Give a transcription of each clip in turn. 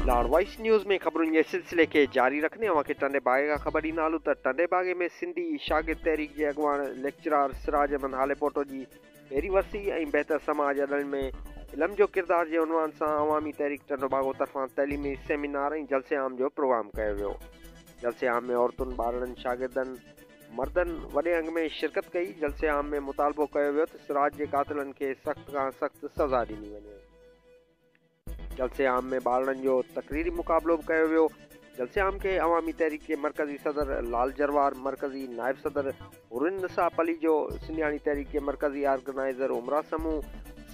لاڙ voice news ۾ خبرن جي سلسلي کي جاري رکندي اوهان کي ٽنڊي باگي کان خبر ڏيندا هلون ته ٽنڊي باگي ۾ سنڌي شاگرد تحريڪ جي اڳواڻ ليڪچرار سراج احمد هاليپوٽو جي پهرين ورسي ۽ بهتر سماج اڏڻ ۾ علم جو ڪردار جي عنوان سان عوامي تحريڪ ٽنڊوباگو طرفان تعليمي سيمينار ۽ جلسي عام جو پروگرام ڪيو ويو. جلسي عام ۾ عورتن، ٻارڙن، شاگردن، مردن وڏي انگ ۾ شرڪت ڪئي. جلسي عام ۾ مطالبو ڪيو ويو ته سراج جي قاتلن کي سخت کان سخت سزا ڏني وڃي. جلسي عام ۾ ٻارڙن جو تقريري مقابلو به ڪيو ويو. جلسي عام کي عوامي تحريڪ جي مرڪزي صدر لال جروار، مرڪزي نائب صدر حورالنساء پليجو، سنڌياڻي تحريڪ جي مرڪزي آرگنائيزر عمرا سمون،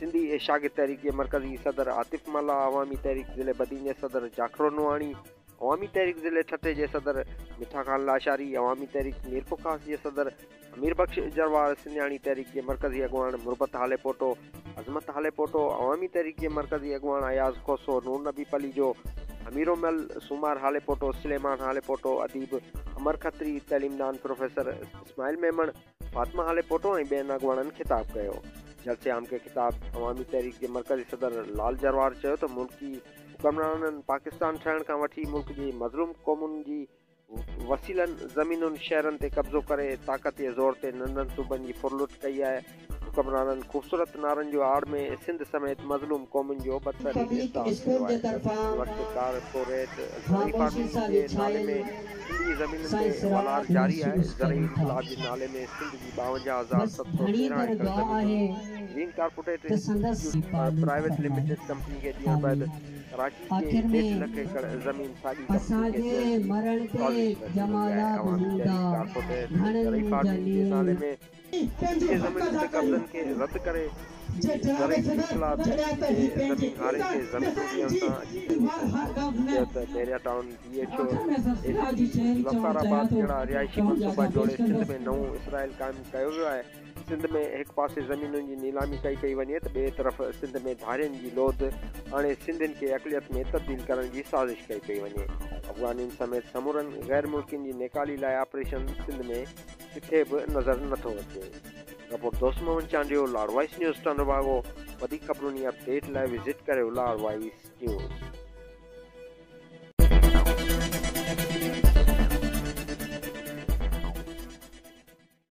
سنڌي شاگرد تحريڪ جي مرڪزي صدر عاطف ملاح، عوامي تحريڪ ضلعي بدين جي صدر جاکرو نوحاڻي، عوامي تحريڪ ضلعي ٺٽي جي صدر مٺا خان لاشاري، عوامي تحريڪ ميرپورخاص جي صدر امير بخش جروار، سنڌياڻي تحريڪ جي مرڪزي اڳواڻ مربت هاليپوٽو، عظمت هاليپوٽو، عوامي تحريڪ جي مرڪزي اڳواڻ اياز کوسو، نور نبي پليجو، حميرو مل، سومار هاليپوٽو، سليمان هاليپوٽو، اديب امر کتري، تعليمدان پروفيسر اسماعيل ميمڻ، فاطمه هاليپوٽو ۽ ٻين اڳواڻن خطاب ڪيو. جلسي عام کي خطاب عوامي تحريڪ جي مرڪزي صدر لال جروار چيو ته ملڪي حڪمرانن پاڪستان ٺهڻ کان وٺي ملڪ جي مظلوم قومن جي وسيلن، زمينن، شهرن تي قبضو ڪري طاقت جي زور تي ننڍن صوبن جي ڦرلٽ ڪئي آهي. حڪمرانن خوبصورت نعرن جو آڙ ۾ سنڌ سميت مظلوم قومن جو بدترين پبلڪ استعال اسڪول ڪيو جي آهي. طرفان هن وقت ڪارپوريٽ زرعي خاموشي فارمنگ سان جي نالي وڇايل ۾ سنڌ جي زمينن سائين تي والار سراج جاري آهي. محسوس زرعي ڪريون ٿا. انقلاب جي نالي ۾ سنڌ جي ٻاونجاهه هزار بس ست سؤ ڌڻي تيرهن در ايڪڙ دعا زمينون آهي گرين ڪارپوريٽ ته سندس انسٽيٽيوٽ پالو پرائيويٽ فرمائي. لميٽيڊ ڪمپني کي ڏيڻ بعد آمين. ڪراچي جي آخر ۾ ڏيڍ لک ايڪڙ زمين ساڳي ڪمپني اسان کي جي ڏيڻ جي مرڻ تي سازش رچي وئي آهي. جمالا به عوامي هوندا، تحريڪ ڪارپوريٽ گهڻن زرعي منهنجا فارمنگ جي نالي نيڻ. ۾ سنڌ جي زمينن تي قبضن کي رد ڪري ٿي. زرعي انقلاب جي زمين هارين کي زمينون ڏيڻ سان اچي سگهي ٿو. چيو ته Bahria town, D H O, A C P, Zulfiqarabad جهڙا رهائشي منصوبا جوڙي سنڌ ۾ نئون اسرائيل قائم ڪيو ويو آهي. سنڌ ۾ هڪ پاسي زمينن جي نيلامي ڪئي پئي وڃي ته ٻئي طرف سنڌ ۾ ڌارين جي لوڌ آڻي سنڌين کي اقليت ۾ تبديل ڪرڻ جي سازش ڪئي پئي وڃي. افغانين سميت سمورن غير ملڪين جي نيڪالي لاء آپريشن سنڌ ۾ ڪٿي به نظر نٿو اچي. رپورٽ دوست محمد چانڊيو، لاڙ وائس نيوز ٽنڊوباگو، وڌيڪ خبرن ۽ اپڊيٽ لاء وزٽ ڪريو لاڙ وائس نيوز.